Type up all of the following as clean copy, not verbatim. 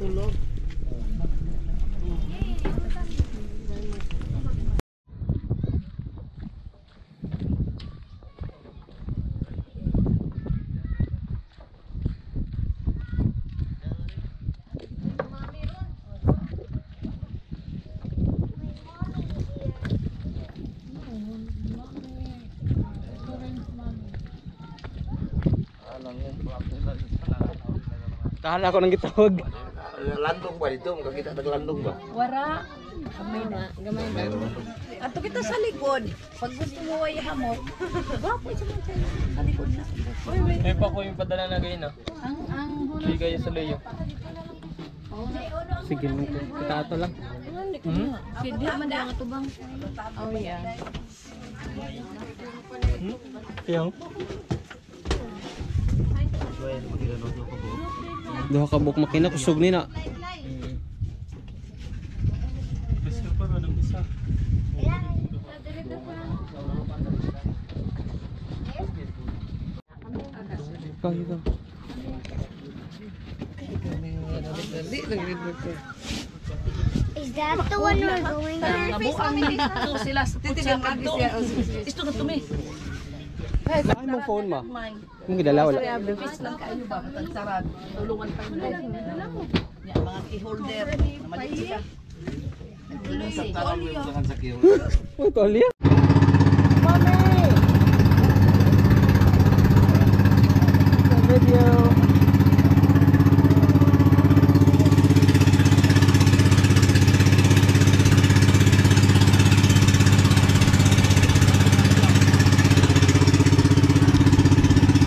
Tulog. Kahala ko nang gitawag. Landong ba dito? Makakita ng landong ba? Wara. Gamay na. Gamay na. Ato kita sa likod. Pag gusto mo ay hamot. Gwapo siya man sa likod na. Uy, wait. May pa ko yung padala na gayon ah. Ang Sige kayo sa luyo. Sige, kita ato lang. Hmm? Sige man ang tubang. Oh yeah. Hmm? Yang? Duha ka buok makina kusog ni na. Ikaw, ikaw. Is that the one we're going on? Nabuang sila sa kutsa kadto. Isto ka tumi. Ay, mong phone ma. Mong gidala wala. Face lang kayo ba matag sarad. Tulungan pa yun. Ya, mga key holder. Maliit sila. Uy, tolya. Mami! Video.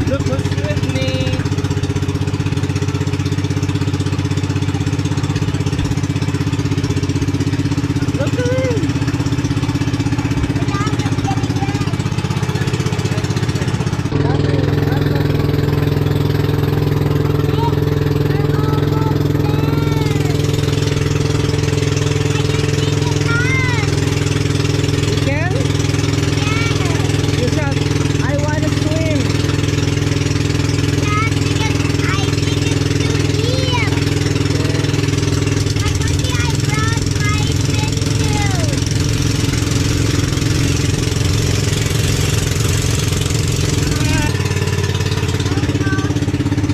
Look who's with me. Look at him. You can? You shout, "I wanna swim." Dad, because I think it's too deep. I'm lucky I brought my swimsuit.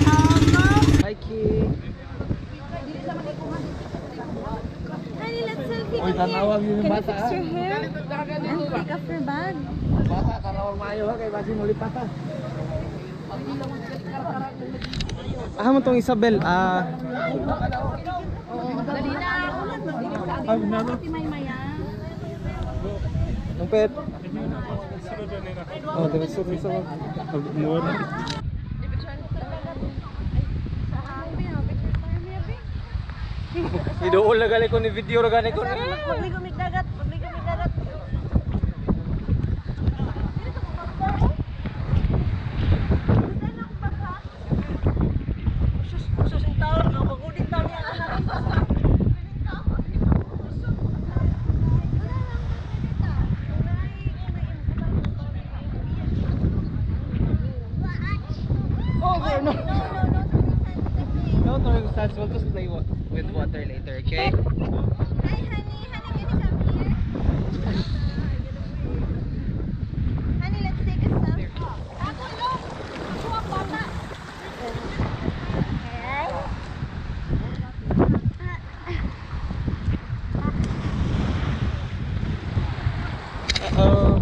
Almost. Hi, Ki. Honey, let's selfie. Come here. Can you fix your hair? And pick up your bag. Bata, tanawang maayo ha, kay basin ulit pata. Ah, mo tong Isabel. Ah. Dali na. Ay, nano. Nung pet. Oh, diretso, diretso. Muwan. Idool na gali ko ni video ra gani ko. Pagligo mig dagat, pagligo mig dagat. Sus, sus ang taon, no? Magudin taon niya anak. Oh, no. No, no, we'll just play with water later, okay? Hi, honey. Honey, can you come here? Honey, let's take a selfie. Ako, look! Ako ang bata. Okay. Uh-oh.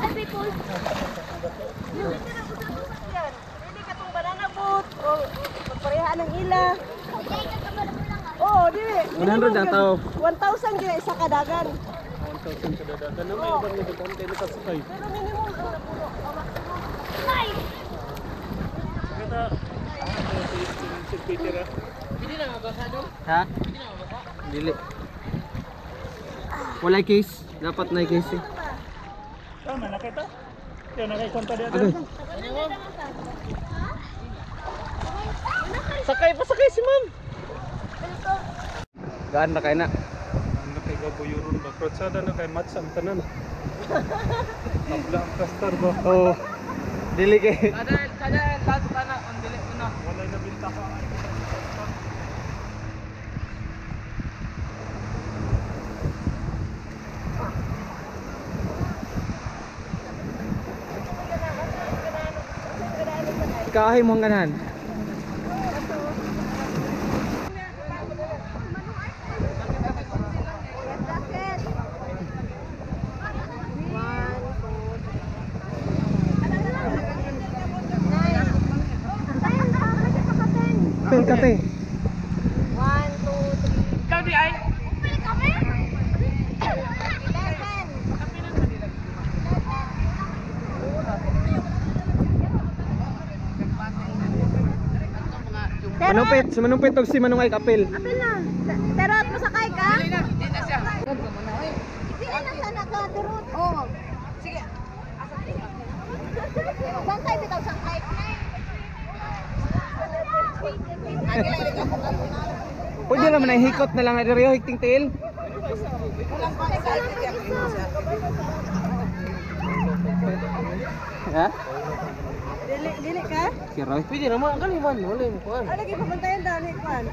Ay, people. Pwede ka tong banana boat o magpareha ng ila. Oo, dili. 100 ang tao. 1,000 gyud isa kadagan. 1,000 kadadagan na may ibang nagkakaroon tayo nakasakay. Pero minimum ang napuno. O maximum. Ha? Dili. Walay case. Dapat na case eh. Tama, nakita? Yan, nakakonta diyan. Agay. Sakay pa sakay si ma'am. Gaan na kay na. Ano kay gabuyuron ba? Krotsada na kay match ang tanan. Tabla ang kastar ba? Oh. Dili kay. Kada lahat na on dili na. Walay nabinta ko. Kahay mo ang ganahan. Pel kate. 1, 2, 3. Ikaw di ay. Upil kami? 11. Manupit, si manupit og si manungay kapil. Apil na. Terot, masakay ka? Dili na siya. Dili na sana ka, Terot. Oo. Sige. Sangkay bitaw, sangkay. Pwede naman ay hikot na lang ay diri hikting tail. Ha? Dili, dili ka? Kira. Pwede naman kali man, wala mo kuan. Ano lagi papuntayan dali kwan?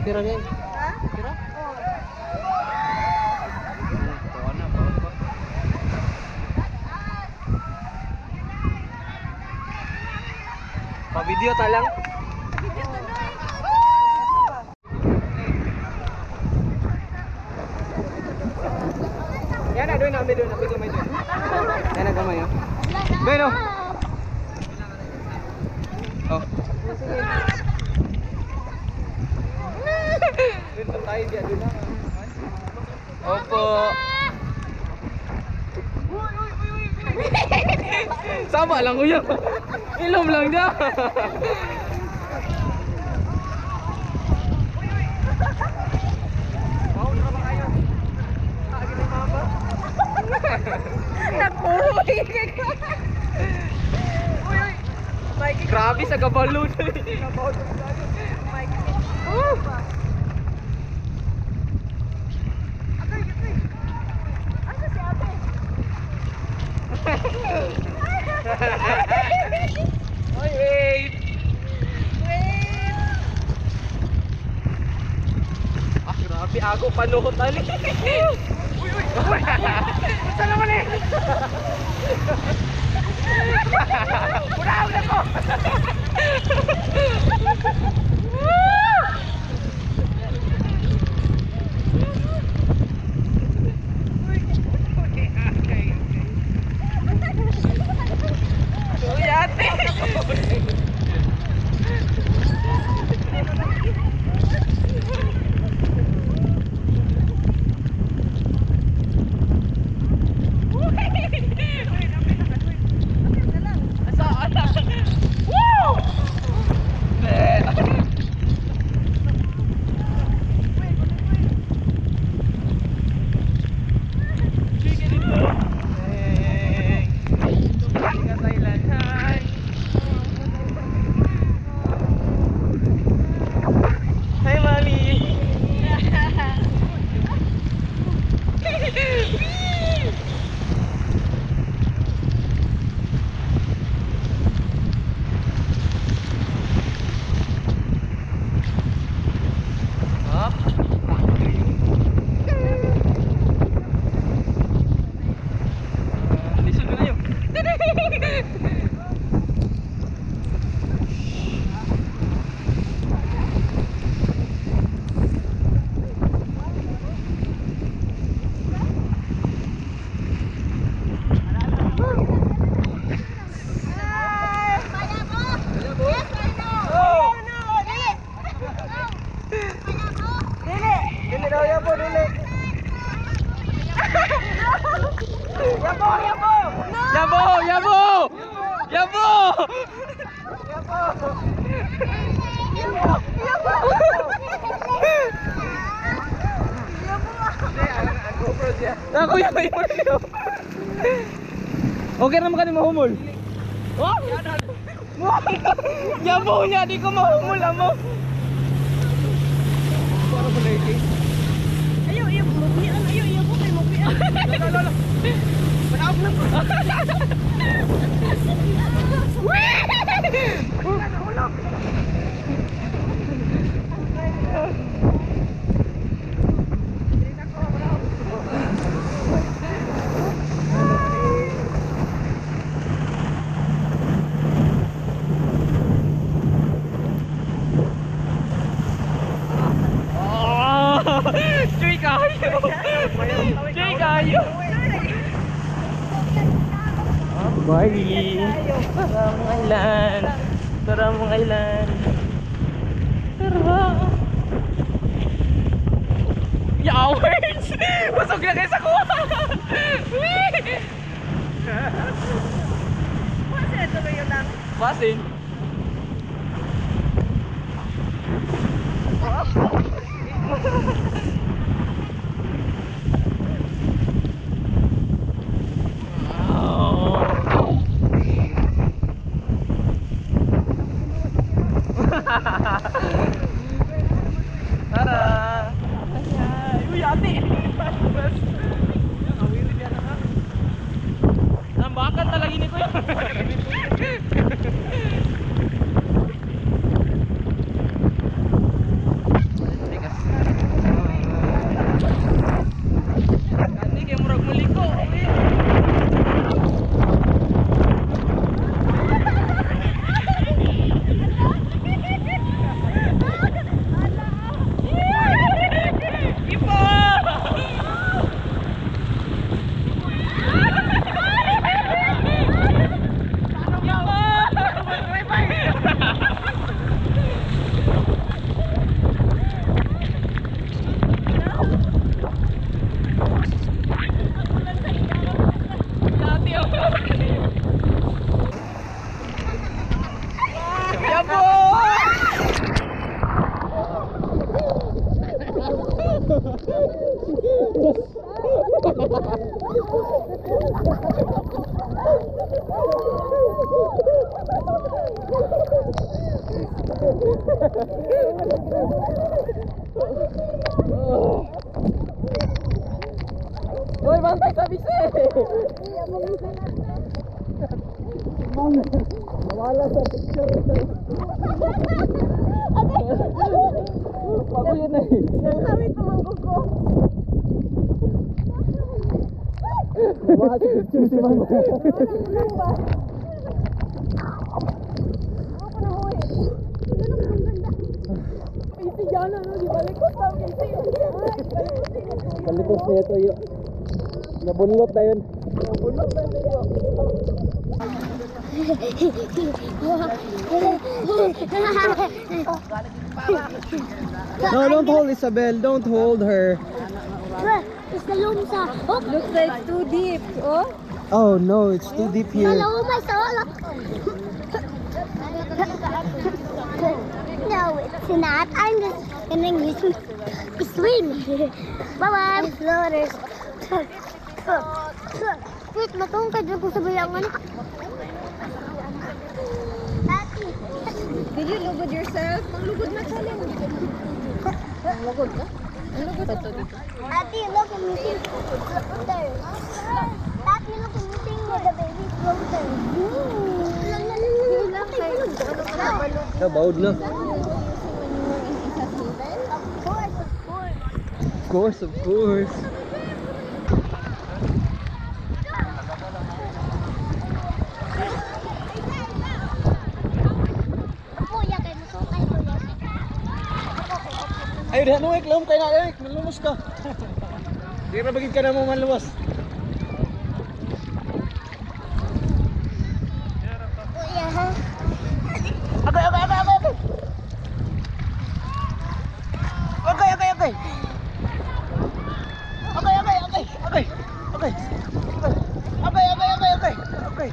Kira ni. Ha? Kira. Oh. Pa-video ta lang. Yan na, doon na, doon na, gamay doon. Yan na, gamay, oh. Doon, oh. Oh. Doon tayo diyan, doon na. Opo. Sama lang kuya. Ilom lang niya. Grabe sa kabalo. Oy, wait. Ah, grabe. Ako panuhot ali. Uy, uy. Unsa naman eh? Una, una ko. Uy, ate. Hi, Mami! Up. Lisod ko na yun. Kaya mo? Yes or no? No, dili. Kaya mo? Dili. Dili daw yan po, dili. Yabo, yabo! Yabo, yabo! Yabo! Ako yung yabo. Okay naman ka ni mahumol. Oh! Yabo niya, di ko mahumol amo. Ayaw, ayaw, mubian, ayaw, ayaw ko kay mubian. Tara mga island. Tara mga island. Tara. Yowers! Pasok na kayo sa kuha! Basin. Tara. Uy, ate. Nambakan talaga ni kuya. Kani kay murag muliko. Ipo! Hoy, bantay sa bise! Nawala sa picture. Pakuyo na eh. Nanghamit pa man ko. Nawala sa picture si Mang. Easy yan, ano, di balik ko sa easy. Balikos niya ito yun. Nabunlot na yun. Nabunlot na yun. No, don't hold Isabel. Don't hold her. It's the lumsa. Oh, Looks like too deep, oh. Oh no, it's too deep here. No, it's not. I'm just gonna use my swim. Bye-bye. Floaters. Wait, matungkad ko sa bayangan. Tati. Did you lugod yourself? Manglugod na challenge. Lugod ka? Lugod ka dito. Ate, look, I'm missing floaters. Tati, look, I'm missing the baby floaters. Nabawd na. Of course, of course. Of course, of course. Ay, diha no, iklom kay na, Eric, malumos ka. Di ra bagid ka na mo maluwas. Kuya, ha? Okay, okay, okay, okay, okay. Okay, okay, okay. Okay, okay, okay, okay. Okay. Okay, okay, okay, okay. Okay.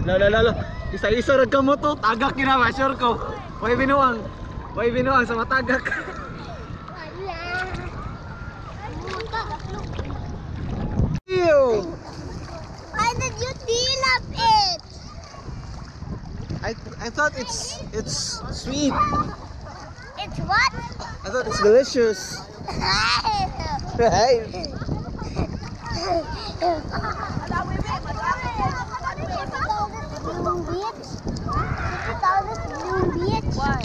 La la la la. Isa-isa ra ka mo to, tagak gina ba sure ko. Way binuang. Way binuang sa matagak. Wala. Ew. Why did you deal up it? I thought it's sweet. It's what? I thought it's delicious. Hey. Bloom Beach? Did you call this Bloom Beach? Why?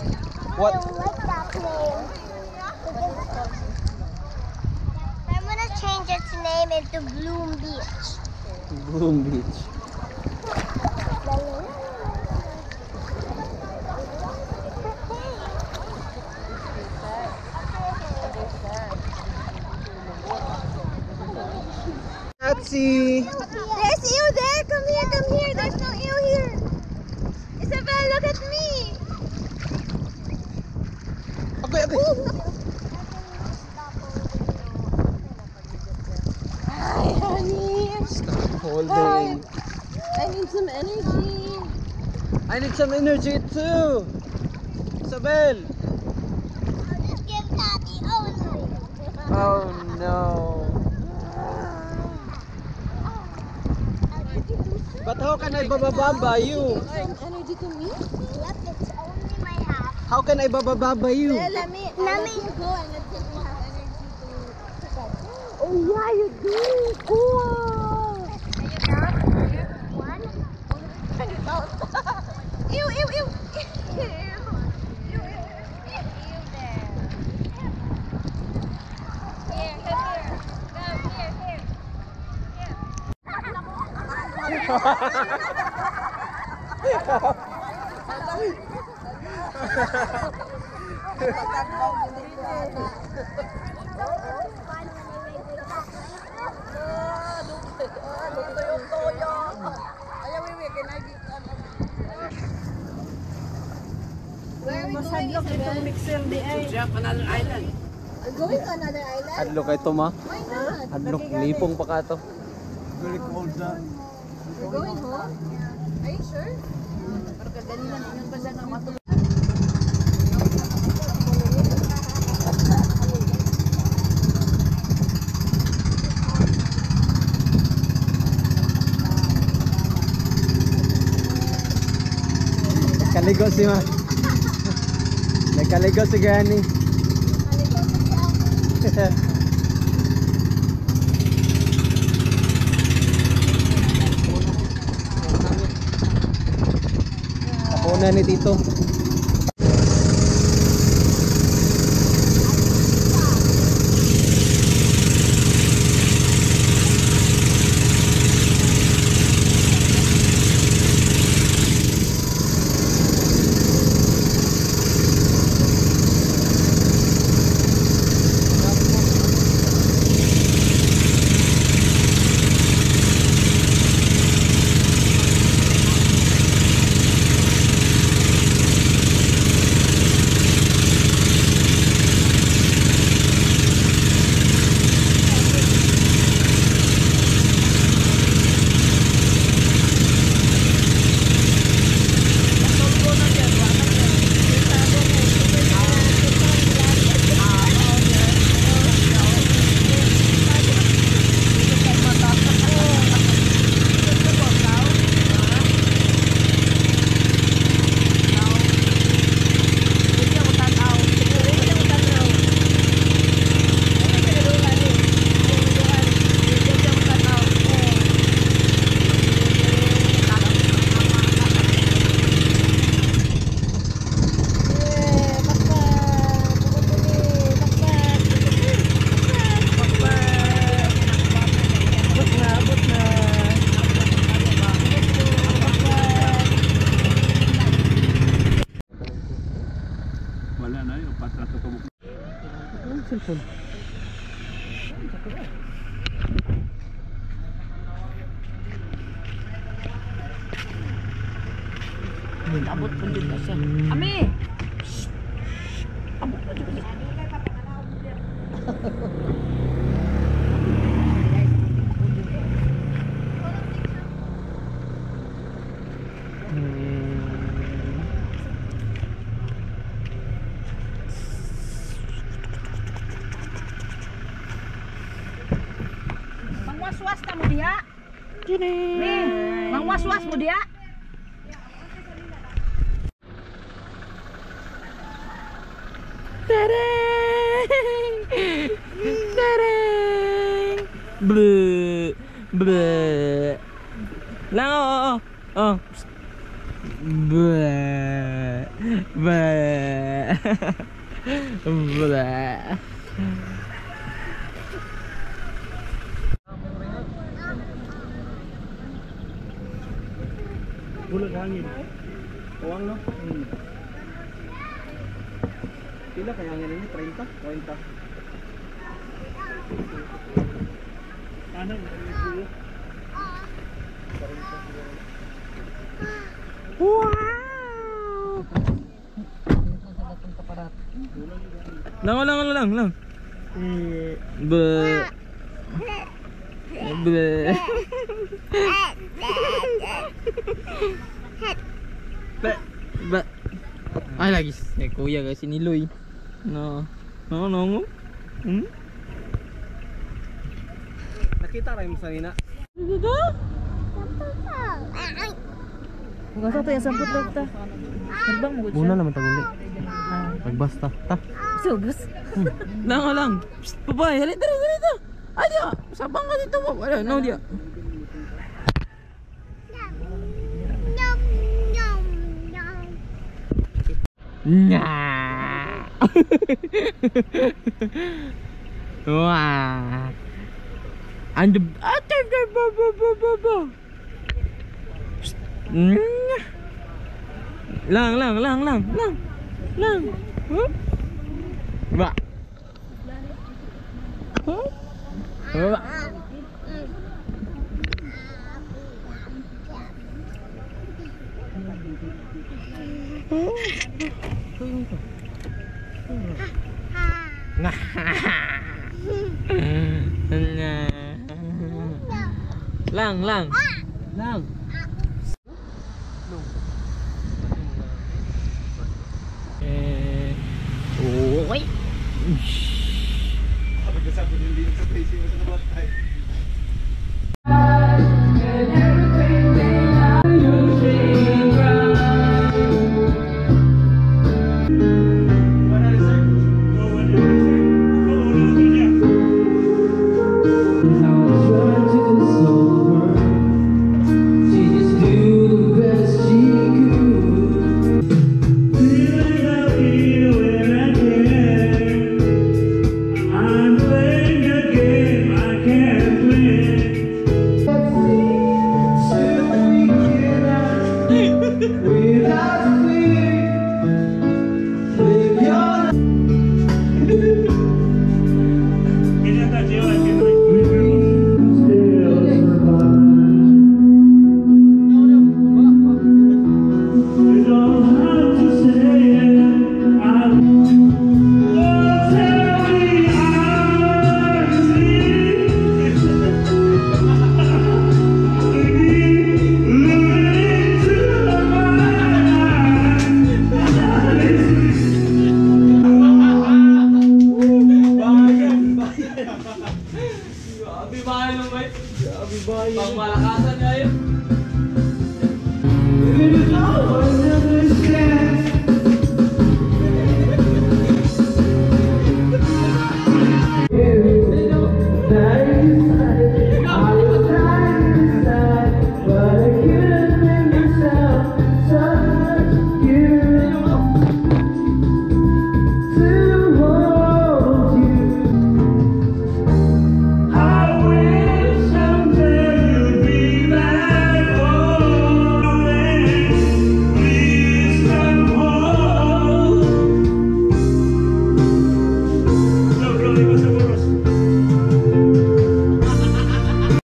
What? I don't like that name. I'm gonna change its name into Bloom Beach. Bloom Beach. Let's see. There Holding. I need some energy. I need some energy too. Isabel. I'll just give Daddy only. Oh no. I'll give you some. But how can I babababa you? Some energy to me? Yep, it's only my half. How can I babababa you? Let me, Let me go and let me have energy to Oh yeah, you do. Cool. One. Ew, ew, ew. Ew. Ew there. Here, come here. Come here, here. Masadlok itong mixer di ay. I'm going to another island? Hadlok kay to ma. Why not? Hadlok lipong pa ka to. Very cold na. We're going home? Are you sure? Pero kadalilan inyong banda nga matulog. Nagkaligo si ma. Nagkaligo si Granny. Ako na ni Tito. Wala na yung patrato ko. Abot po dito siya. Ami! Abot po dito siya. Mangwaswas na mo diha. Mi, mangwaswas mo diha. Tereng! Tereng! Bleh! Bleh! Lang, oh, oh, oh. Psst. Bleh! Bleh! Bleh! Bulag hangin. Uwang no? Pila kaya ang ini? 30? 40? Ano? Wow! Lang, lang, lang, lang. Bleh. Bleh. Ba ba. Ay lagi si kuya kasi niloy. No. No no. Hmm? Nakita ra mo sa nina. Kung to yung samput log ta. Nagbang mo Muna naman taguli. Magbasta ta. Subos. Lang lang. Psst, babay, hali dali dali ta. Ay dia, sabang ka dito mo. Wala, no dia. Yum, yum, yum. Nya. Wah. And the ah, ba ba ba ba ba. Psst. Nya. Lang lang lang lang lang. Lang. Huh? Ba. Huh? Ba. Lang lang. Lang.